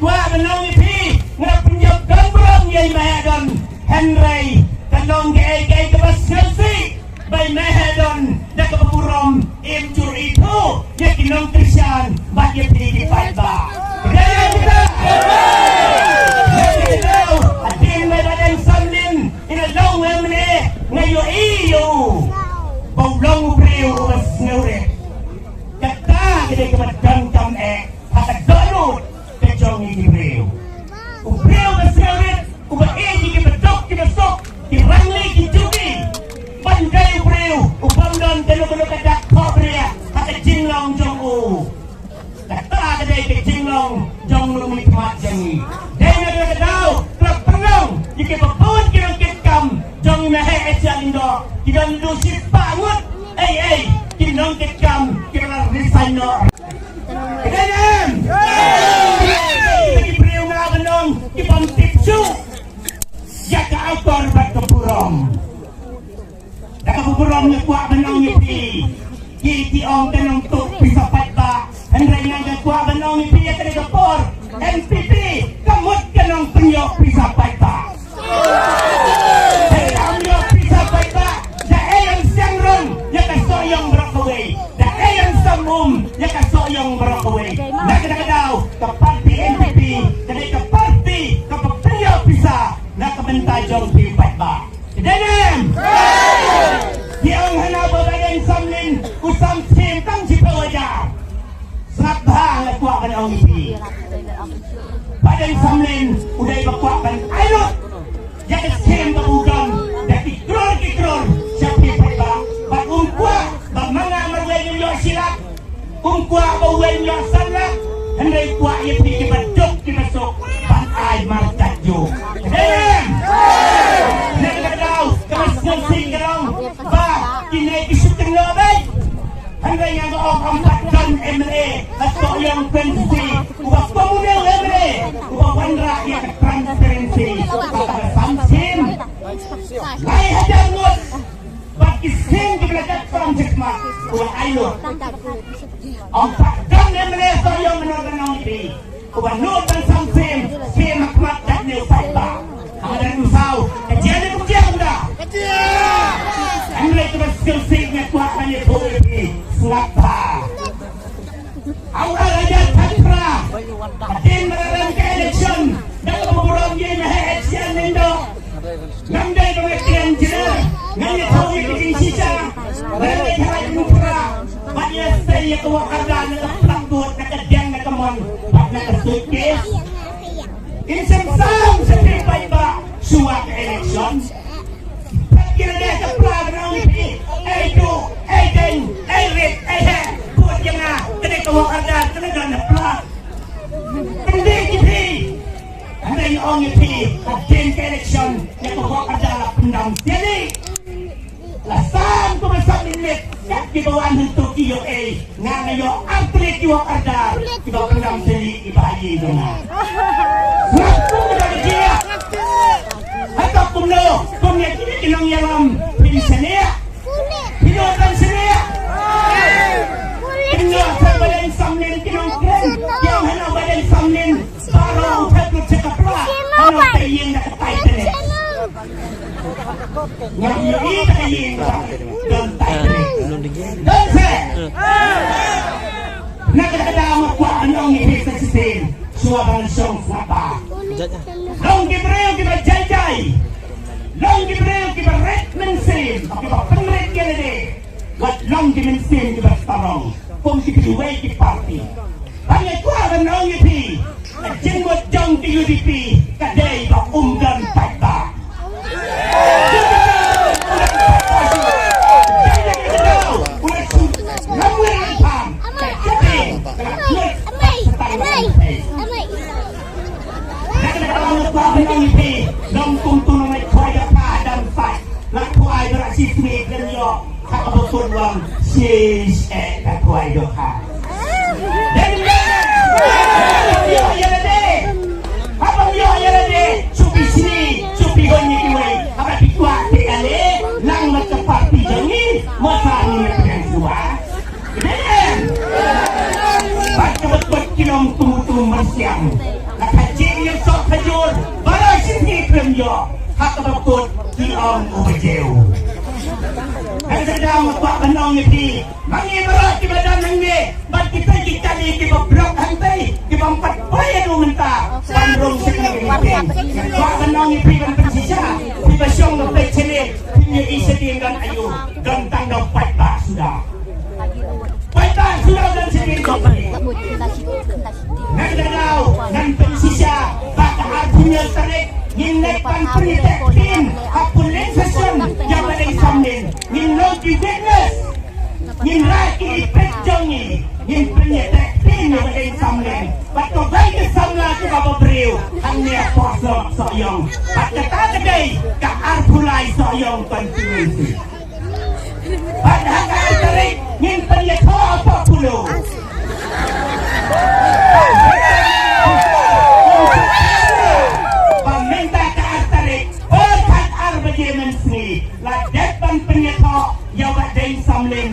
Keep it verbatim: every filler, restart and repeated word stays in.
Kwah ban ong ïa phi, nga pynïap don burom ïa i Maheh Don. Hynrei ka long kaei kaei kaba sngewsih ba i Maheh Don da kaba burom im jur ithuh ïa ki nongkyrshan bad ïa phi ki paidbah. Ka dei ïa kita. Hadien ba i Bah Deng Samlin i la long M L A, nga ïohi ïa u ba u long u briew uba sngewrit. Kata ka dei kaba donkam eh ha ka dohnud ka jong ngi ki briew. U briew ba sngewrit, uba ïeit ïa kiba duk kiba suk, ki rangli ki juki. Ban dei u briew u bym don kano kano ka dak thohbria ha ka jinglong jong u. Kata ka dei ka jinglong jong u nongmihkhmat jong ngi. Dei na kata ka daw, ka la pynlong ïa kiba bun ki nongkitkam jong i Maheh Ïaid Shiliang Lyngdoh, ki don haduh shispah ngut. Ei ei, ki nongkitkam kiba la resign noh. Ka dei ne em? Ki briew nga ban ong ki bym tip shuh ïa ka akor bad ka burom. Da ka burom nga kwah ban ong ïa phi, ki ki ong ka nongtuh pisa paidbah. Hynrei nga kwah ban ong ïa phi, ïa kane ka por N P P ka mut ka nongpynïoh pisa paidbah. Hei, ïa pisa paidbah, da ei ïa ka siang rong ïa ka soh ïong baroh kawei, da ei ïa ka sam um ïa ka soh ïong baroh kawei. Na kata ka daw ka parti N P P ka dei ka parti kaba pynïoh pisa na ka bynta jong phi paidbah. Ka dei ne em? Ki ong hana ba Bah Deng Samlin u sam shim tang shiphew hajar. Sngap bha, nga kwah ban ong ïa phi. Bah Deng Samlin u dei ba kwah ban ai lut ïa ka skim kaba u don da ki klur ki klur sha phi paidbah. Bad um kwah ba ma nga marwei ngin ïoh shi lak, um kwah ba wei ngin ïoh san lak. Hynrei kwah ïa phi kiba duk kiba suk ban ai markatjuh. Ka dei ne em? Na kata ka daw ka sngewsih ka long ba kine ki shu tynnoh beit. Hynrei nga ong ym pat don M L A ha Sohiong constituency uba kum une u M L A uba wanrah ïa ka transparency. Kata ka sam shim lai hajar ngut bad ki skim kiba la kat pam jingmut uba ai lut. Ym pat don M L A Sohiong, nga ong ïa phi, uba nud ban sam shim, shim ha khmat katne u paidbah. Haba dang u saw ka jia ne kum jia kumta. Hynrei kaba sngewsih nga kwah ban ïathuh ïa phi, sngap bha. Ha u ar hajar khatphra, hadien ba la rem ka election da kaba burom ïa i Maheh Ïaid Shiliang Lyngdoh. Ngam dei ba nga kren jynjar, ngan ïathuh ïa ka jingshisha. Nga dei ka rai u pra bad ïa stay ïa ka work order na ka plang bud, na ka diang, na ka mon bad na ka suitcase. Ngin shem sam sha phi paidbah shuwa ka election. Pat ki la dei ka pla, nga ong ïa phi, ei duh, ei deng, ei rit, ei heh, bud ïa nga, ka dei ka work order, ka dei ka pla. Kyndit ïa phi. Hynrei nga ong ïa phi, hadien ka election ïa ka work order la pyndam shiliang. La sam kumba san minit kat kiba wan hangto ki ïoh ei. Nga nga ïoh artylli ki work order kiba pyndam shiliang, i Bah Ïing jong nga. Sngap kumba ka jia. Hato kumno, kum ïa kine ki nongïalam phin shaniah? Phin ïoh ban shaniah? Phin ïoh sa Bah Deng Samlin ki nongkren, ki ong hano Bah Deng Samlin baroh u thep lut sha ka pla, hano ka ïing na ka Titanic. Ngam ïohi ba ka ïing ba don Titanic. Don se. Na kata ka daw nga kwah ban ong ïa phi sa shisien, shuwa ban shong sngap bha. Long ki briew kiba jai jai. Long ki briew kiba rit mynsiem, kiba pynrit ïa lade. Wat long ki mynsiem kiba sarong kum ki kiwei ki parti. Ba nga kwah ban ong ïa phi, ka jingmut jong ka U D P ka dei ba um don paidbah. Long kum tu nong ai khwai da pha dang sai. La khwai da ra shi smi kan yo. Ka ba kun wang shi eh ka khwai do kha. Dei ne? Haba ïoh ïa lade. Haba ïoh ïa lade. Shu phi sni, shu phi hon ïa kiwei. Haba phi kwah te ale, lang mat ka parti jong ngi, masa ngi ïa phi shuwa. Dei ne? Bad ka bad bad ki long tum tum Siang. La ka jing ïa sok ka jur, baroh shi sngi khlem ïoh, ha kaba kut ki ong u ba jeu. Hangta da ma kwah ban ong ïa phi, ma ngi baroh kiba don hangne, bad kita ki kali kiba block hangtai, kiba ym pat poi ïa u mynta, ban rung sha kane ka meeting. Nga kwah ban ong ïa phi ban pynshisha, phi ba shong ba peit shane, phi ïohi shadien don aïu, don tang da u paidbah suda. Paidbah suda don shadien. Ngan da daw, ngan pynshisha, ba ka arphew hynñiew tarik, ngin leit ban pynïateh ktien ha polling station ïa Bah Deiñ Samlin. Ngin long ki witness. Ngin rah ki ïing peit jong ngi. Ngin pynïateh ktien ïa Bah Deiñ Samlin. Bad kawei ka samla kaba briew hangne ha Sohiong. Bad kata ka dei ka arphew lai Sohiong constituency. Bad ha ka ar tarik ngin pynïathoh hapoh Polo. Ba mynta ka ar tarik, por khat ar baje mynsngi, la dep ban pynïathoh ïa Bah Deiñ Samlin